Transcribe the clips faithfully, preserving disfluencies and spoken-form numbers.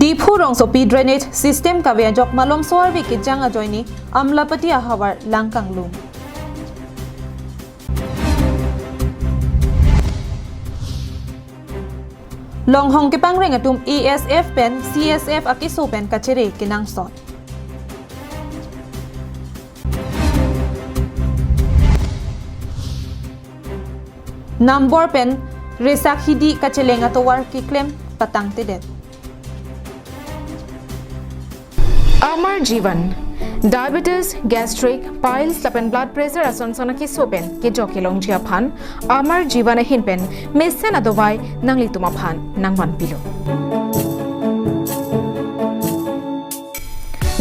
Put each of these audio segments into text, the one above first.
Diphu rongsopi drainage system kave ajok malomso arve kejang ajoine Amlapati ahavar lang kanglum. Longhong kepangreng atum A S F pen C S F akeso pen kachere kenangsot. Nambor pen resak hidi kacheleng atovar keklem patangtedet. Amar Jeevan, diabetes, gastric, piles lapen blood pressure ason son akeso pen kejok kelongji aphan Amar Jeevan ahin pen mesen adovai nanglitum aphan nangvanpilo.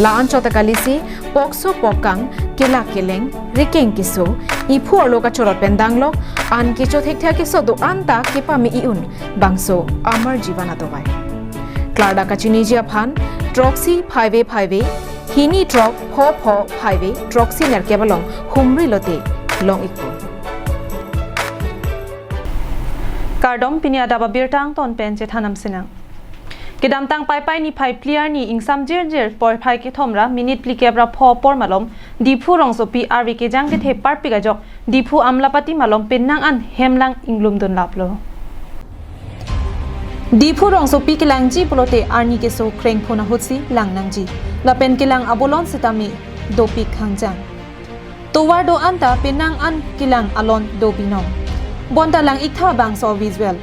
La-an chot akalisi, pokso pokkang, kelak keleng, rikeng keso, iphu arlo kachorot pen danglok, an kecho thekthe akeso do-an ta kepame i-un, bangso Amar Jeevan adovai. Klardak kachiniji aphan, throksi phaive phaive, hini throk pho pho phaive, throksi nerkep along humri lote long-ikpo. Kardom, pini adap abirta angton pen chethanam sinang. Kedamtang Paipai niphai phli arni ingsam jirjir porphai kethom ra minute phlikep ra pho apor malom Diphu rongsopi arve kejang kethe parpik ajok Diphu Amlapati malom penang an hemlang inglumdun laplo. Diphu rongsopi kelangji pulote arni keso krengphun ahutsi lang nangji. Lapen kelang abolon sitame dopik khangjang. Tovar do-an ta penang an kelang alon do binong. Bonta lang-iktha bangso visual.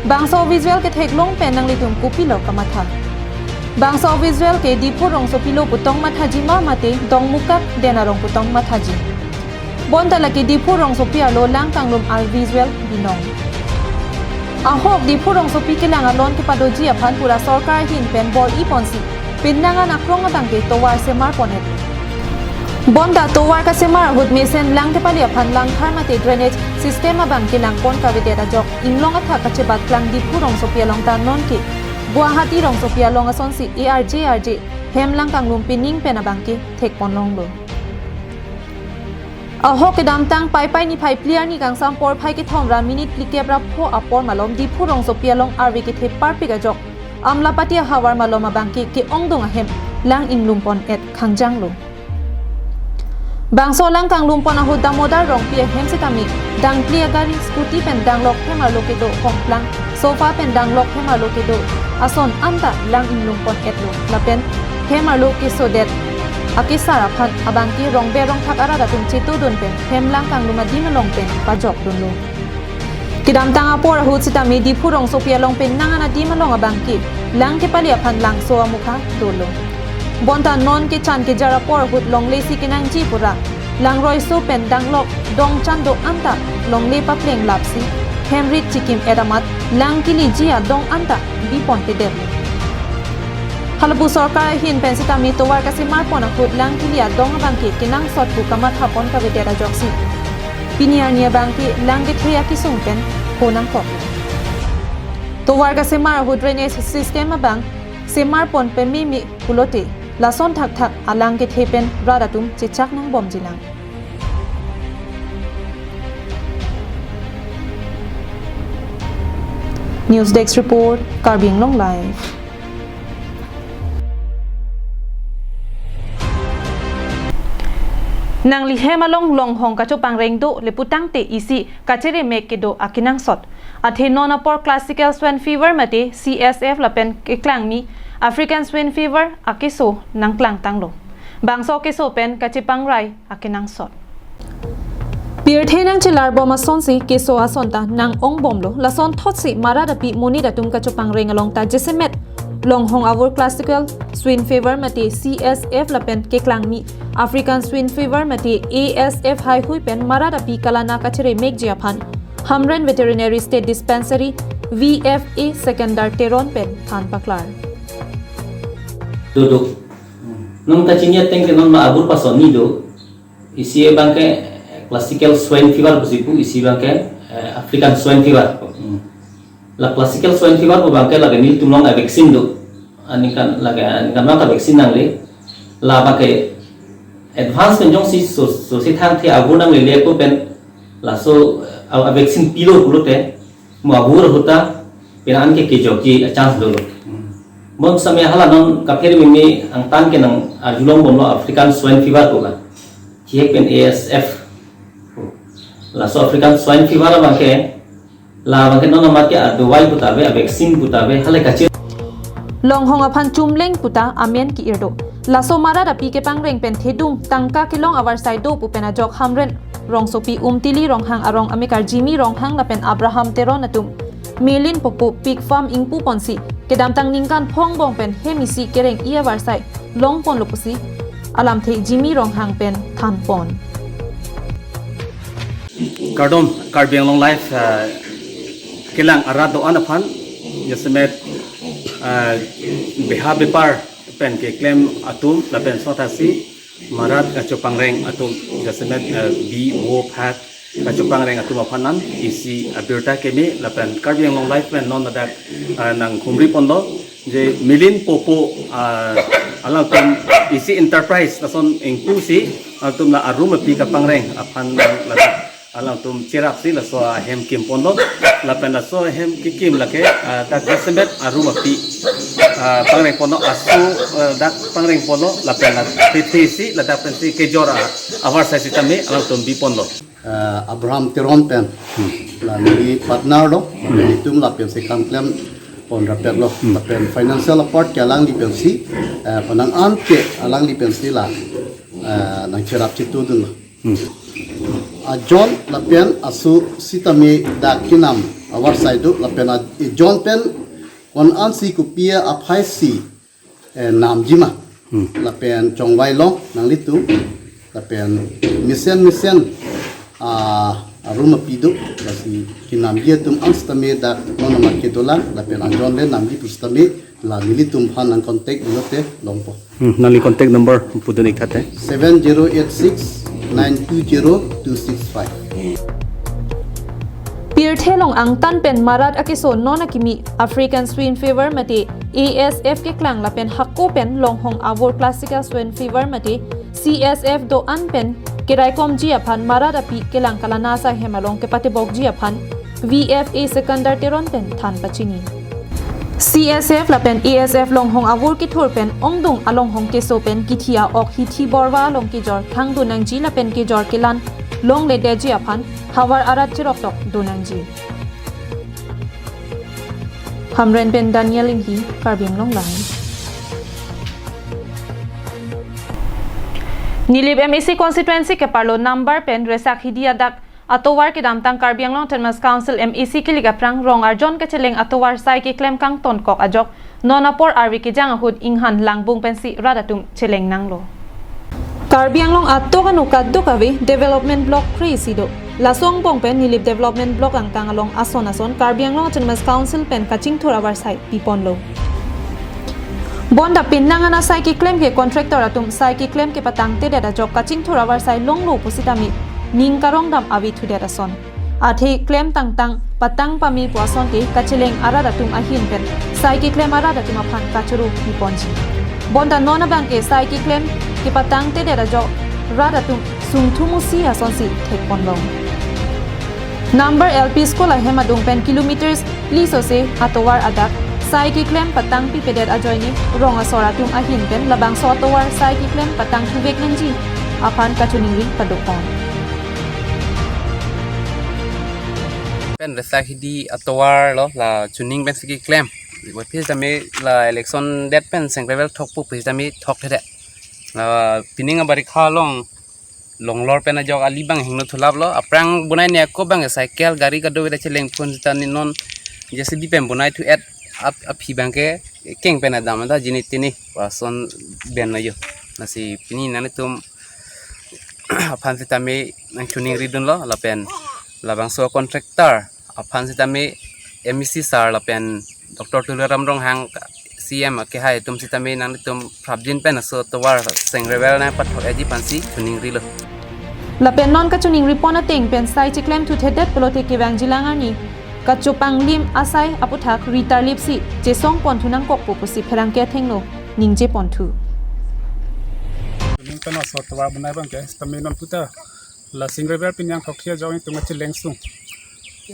Bangso visual ketheklong pen nanglitum kopilo kamatha? Bangso visual ke Diphu rongsopi lo putong mathaji ma mate Dongmukak den arong putong mathaji? Bonta lake Diphu rongsopi arlo lang kanglum a-visual binong. Ahok Diphu rongsopi kelang alon kepadoji aphan pura sorkar ahin pen bor-iponsi penang an akrong abangke tovar semar pon-et. Bonta tovar kasemar ahut mesen lang kepali aphan langkhar mate drainage system abang kelangpon kavedet ajok inglong athak kachebat klang Diphu rongsopi along ta nonke Guwahati rongsopi along asonsi arje arje hemlang kanglum pining pen abangke thekponlonglo. Ahok kedamtang Paipai niphai phli arni kangsam porphai kethom ra minute phlikep ra pho apor malom Diphu rongsopi along arve kethe parpik ajok Amlapati ahavar malom abangke ke-ongdung ahem lang inglum pon-et khangjanglo. Bangso lang kanglum pon ahut Damodar Rongpi ahem sitame dangpli agari, scooty pen danglok hem arlo kedo, kongplang, sofa pen danglok hem arlo kedo ason anta lang inglum pon-etlo. Lapen hem arlo kesodet akesar aphan abangke rongbe rongthak arat atum chetodun pen hem lang kanglum adim along pen pajokdunlo. Kedamtang apor ahut sitame Diphu rongsopi along penang an adim along abangke lang kepali aphan langso amukha dolo. Bonta non kechan kejar apor ahut longle si kenangji pura langroiso pen danglok dongchan do-an ta longle papleng lapsi hemrit chikim-et amat lang keliji adong anta biponpedet. Halapu sorkar ahin pen sitame tovar kasemar pon ahut lang keli adong abangke kenangsot pu kamathapon kavedet ajoksi pini arni abangke lang kethe akesung pen ho nangkok. Tovar kasemar ahut drainage system abang semar pon pememe pulote lason thakthak alang kethe pen rat atum chechak nangbomjilang. News Desk Report, Karbi Anglong Live. Nanglihem along longhong kachopangreng do le putangte isi kacheremek kedo akenangsot. Athe non apor classical swine fever mate C S F lapen keklangmi African swine fever akeso nangklangtanglo. Bangso keso pen kachepangrai akenangsot. Pirthe nangchelarbom asonsi keso ason ta nang-ongbomlo, lason thotsi Mara dapi monit atum kachopangreng along ta jasemet longhong avur classical swine fever mate C S F lapen keklangmi African swine fever mate A S F haihui pen Mara dapi kalana kachere mekji aphan Hamren Veterinary State Dispensary V F A Secondar Teron pen than paklar. Duduk. Non kachini ateng ke non ma abur pasoni do. Isi abangke classical swine fever pusi pu, isi abangke, eh, African swine fever. Hmm. La classical swine fever pu abangke lake nelitum along a vaccine do. Aningkan lake aningkan nang ta vaccine nangle. Labang ke advance pen jongsi so so si thangthe avur nanglele ako pen laso a, a vaccine pilo pulote mo avur ahut ta penang an ke kejokji a chance dolo. Bonsitame hala non kaphere meme angtan ke nang arjulong bomlo African swine fever ko ka. Thihek pen A S F. Laso African swine fever abang ke, labang ke non amat ke adawai puta ave, a vaccine puta ave, hala kachir. Longhong aphan chumleng puta amen ki-ir do. Laso marat api kepangreng pen thedung tangka kelong avarsai do pu pen ajok Hamren rongsopi Umtili Ronghang arong amekar Jimmy Ronghang lapen Abraham Teron atum Melin Popo Pig Farm ingpu ponsi kedamtang ningkan phongbong pen hem isi kereng-i avarsai longponlo pusi alamthe Jimmy Ronghang pen thanpon. Kardom, Karbi Anglong Live, ah, kelang arat do-an aphan, jasemet, ah, beha bepar pen keklem atum, lapen sothasi marat kachopangreng atum, jasemet, ah, bi wo phak kachopangreng atum aphan an isi abirta keme, lapen Karbi Anglong Live pen non ladak, ah, nang humri ponlo, je Melin Popo, ah, alangtum isi enterprise lason ingpu si alangtum la arum api kapangreng aphan ladak alangtum cherap si laso ahem kimponlo, lapen laso ahem kekim lake, ah, dak jasemet arum api, ah, pangrengponlo asu, ah, dak pangrengponlo lapen la thethe si ladak pensi kejor a avarsai sitame alangtum biponlo. Ah, Abraham Teron pen la neli partner lo, lapen itum lapensi kam klempon rapet lo, lapen financial part ke alangli pensi, eh, penang an ke alangli pensi la, eh, nangcherap chitu dunlo. Ajon lapen asu sitame dak kinam avarsai do, lapen a, ejon pen ko-an ansi kopi aphai si, eh, namji ma. Lapen chongvai long nanglitum, lapen mesen mesen, ah, arum api do, lasi kinamji atum an sitame dak non amat kedolang, lapen ajon le namji pusitame la nelitum aphan nang contact lote longpo. Hmm, nangli contact number pudun ik tha te. Seven zero eight six nine two zero two six five. Pirthe along angtan pen marat akeso non akimi African swine fever mate A S F keklang lapen hako pen longhong avur classical swine fever mate C S F do-an pen keraikomji aphan marat api kelang kalanasa hem along kepatebokji aphan V F A Sekandar Teron pen than pachini. C S F lapen A S F longhong avur kethur pen ongdung alonghong keso pen kithi a-ok hithi borva along kejor thangdun nangji lapen kejor kelang longledetji aphan havar arat cheroktok dun nangji. Hamren pen Daniel Inghi, Karbi Anglong Live. Nilip M A C constituency keparlo number pen Resak Hidi adak atovar kedamtang Karbi Anglong Autonomous Council M A C kilik aphrang rong arjon kacheleng atovar sai keklem kangtonkok ajok non apor arve kejang ahut inghan langbung pensi rat atum cheleng nanglo. Karbi Anglong atok ano kadokave development block kre-isi do. Laso angbong pen Nilip Development Block angtang along ason ason Karbi Anglong Autonomous Council pen kachingthur avarsai piponlo. Bonta penang an asai keklem ke contractor atum sai keklem kepatangtedet ajok kachingthur avarsai longlo pusitame ning karongdam ave thudet ason. Athe klem tangtang patang pame pu asonte kacheleng arat atum ahin pen sai keklem arat atum aphan kachoro piponji. Bonta non abang ke sai keklem kepatangtedet ajok rat atum sungthu musi asonsi thekponlong. Number L P School ahem adung pen kilometers phli sose atovar adak sai keklem patangpipedet ajoine rong asor atum ahin pen labangso atovar sai keklem patangthuvek nangji aphan kachiningri padopon. Pen Resak Hidi atovar lo la chuning pensi keklem. Vo phis tame la election det pen sengkrevel thokpo phis tame thokthedet. La pining abarikha along longlor pen ajok ali abang hingno thulaplo. Aphrang bonai ne ako abang cycle gari kadokave chelengphun sitame non J C B pen bonai thu-et ap aphi abang ke keng pen adam ta jini tini pu ason ben lo yo. Lasi pini nanglitum aphan sitame nangchiningridunlo lapen labangso contractor aphan sitame M A C sir lapen Doctor Tuliram Ronghang C M akehai atum sitame nanglitum prapjin pen aso tovar sengrevel nangpathok-etji aphansi chiningrilo. Lapen non kachiningripon ateng pen sai chiklemthuthedet pulote kevangjilang arni kachopanglim asai aputhak ritarlipsi chesong ponthu nangkokpo pusi pherangke athengno ningje ponthu. Ning tano so tovar bonai abang ke sitame non puta la Singrever pini angthok thia jong itum achilengsung.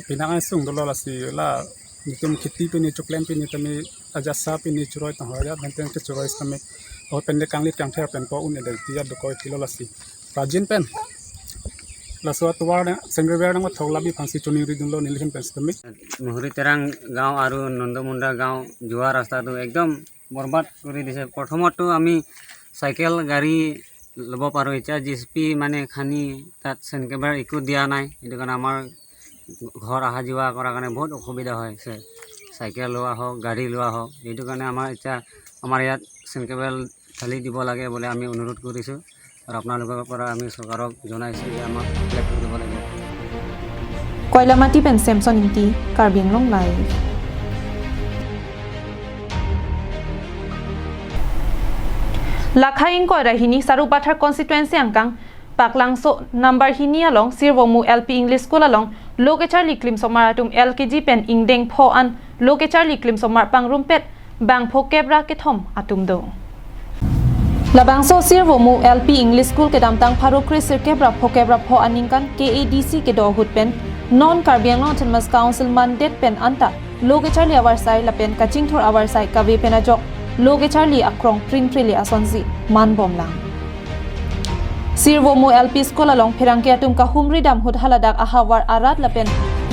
Pini angsung dolo lasi la itum kheti pini chuklem pini tame ajasa pini churoi tang hoya benten ke churoi sitame. O pen de kanglit kangther pen po un edai tia dokoi tilo lasi. Prapjin pen. Laso atovar na Singrever nang thok labi aphansi choningri dunlo nelihin pen sitame. Muhuri Terang গাঁও আৰু নন্দমুণ্ডা গাঁও যোৱা ৰাস্তাটো একদম বৰবাদ কৰি দিছে। প্ৰথমতো আমি চাইকেল গাড়ী ল'ব পাৰোঁ, এতিয়া জি চি পি মানে খান্দি তাত চেনকেবাৰ একো দিয়া নাই, সেইটো কাৰণে আমাৰ ঘৰ অহা যোৱা কৰাৰ কাৰণে বহুত অসুবিধা হৈছে। চাইকেল লোৱা হওক, গাড়ী লোৱা হওক, সেইটো কাৰণে আমাৰ এতিয়া আমাৰ ইয়াত চেনকেবাৰ ঢালি দিব লাগে বুলি আমি অনুৰোধ কৰিছোঁ। আৰু আপোনালোকৰ পৰা আমি চৰকাৰক জনাইছোঁ যে আমাক হেল্প কৰিব লাগে। Koilamati pen Samson Ingti, Karbi Anglong Live. Lakha ingkoi ra hini Sarupathar constituency angkang Paklangso number hini along Sirvomu L P English School along lo kecharli klimsomar atum L K G pen ingdeng pho an lo kecharli klimsomar pangrumpet bang phokep ra kethom atum do. Labangso Sirvomu L P English School kedamtang pharo kre sirkep ra phokep ra pho aningkan K A D C kedo ahut pen non Karbi Anglong Autonomous Council mandet pen anta lo kecharli avarsai lapen kachingthur avarsai kave pen ajok lo kecharli akrong pringpri le asonsi man bomlang. Sirvomu L P School along pherangke atum kahumri dam ahut haladak ahavar arat lapen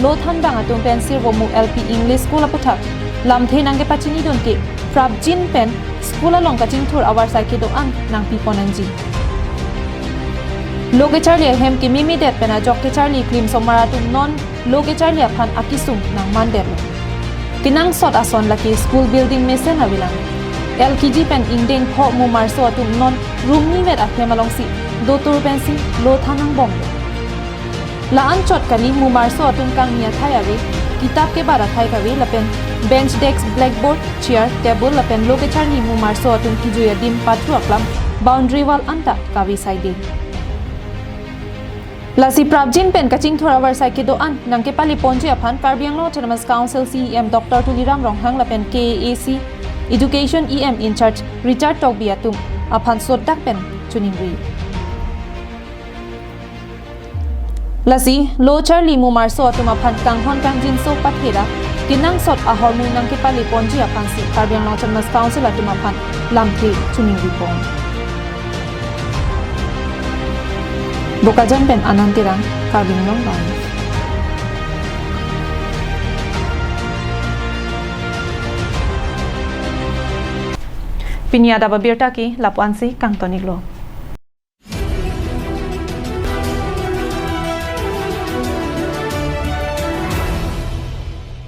lo thandang atum pen Sirvomu L P English School aputhak lamthe nangkepachinidun ke prapjin pen school along kachingthur avarsai kedo-an nangpi pon nangji. Lo kecharli ahem kemimi det pen ajok kecharli klimsomar atum non lo kecharli aphan akisung nangman detlo. Kenangsot ason lake school building mesen avelang. L K G pen ingdeng pho mumarso atum non rumni vet ahem alongsi dotur pensi lo than nangbomlo. La-an chot kali mumarso atum kangni athai ave, kitap kebar athai kave lapen bench, desk, blackboard, chair, table lapen lo kecharli mumarso atum kijui adim pathu aklam boundary wall anta kave saide. Lasi prapjin pen kachingthur avarsai kedo-an nangkepali ponji aphan Karbi Anglong Autonomous Council C E M Doctor Tuliram Ronghang lapen K A A C Education E M in charge Richard Tokbi atum aphan sodak pen choningri. Lasi lo charli mumarso atum aphan kanghon kangjinso pathera kenangsot ahormu nangkepali ponji aphansi Karbi Anglong Autonomous Council atum aphan lamthe choningri pon. Bokajan pen Anand Terang, Karbi Anglong Live. Pini adap abirta ke lapu-ansi kangton-iklo.